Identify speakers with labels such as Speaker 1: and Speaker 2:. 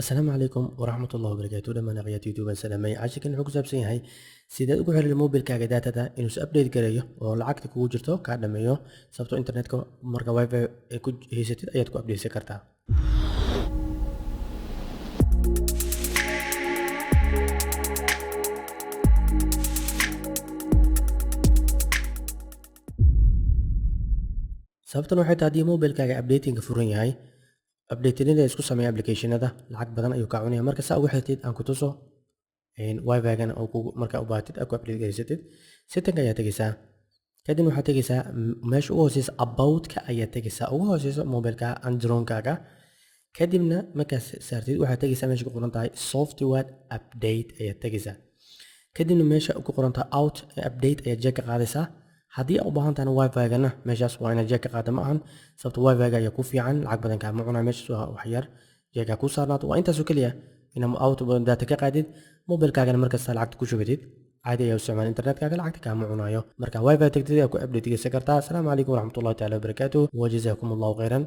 Speaker 1: Asalaamu calaykum waraxmatullahi wabarakaatu. Dhammaan aqyaati YouTube aan salaamay. Casharkan wuxuu ku saabsan yahay sidaad ugu xiriir mobilkaaga datada inuu is update gareeyo oo lacagta kugu jirto kaa dhameeyo, sababtoo internetka marka wifi ay ku haysatid ayaad ku update kartaa. Sababtan waxay tahay, haddii mobilkaaga updatingka furan yahay, updatenada isku sameeya applicationada lacag badan ayuu kaa cunaya. Marka saa ugu xirtid aan ku tuso, wifi-gana oo kugu markaa u baahatid aad ku update garaysatid, setting ayaa tegeysaa. Kadib waxaad tegeysaa meesha ugu hooseysa, about-ka ayaa tegeysaa, ugu hooseysa mobilka andronkaaga. Kadibna markaad saartid, waxaad tegeysaa meesha ku qoran tahay software update ayaad tegeysaa. Kadibna meesha ku qoran tahay auto update ayaad check ka qaadaysaa. Haddii aad u baahan tahana wifi-gana, meeshaas waa inaad check ka qaada ma ahan, sababto wifi-ga ayaa ku fiican, lacag badan kaama cunaa. Meeshaas waa wax yar check ku saarnaato. Waa intaasoo keliya inaad auto data ka qaadid, mobilkaagana markasta lacagta ku shubatid, caadi ayaa u isticmaal, internetkaaga lacagta kaama cunayo. Marka wifi tagtid ayaa ku update geysan kartaa. Asalaamu calaykum waraxmatullahi taala wabarakaatuh, wajazaakum Allahu khayran.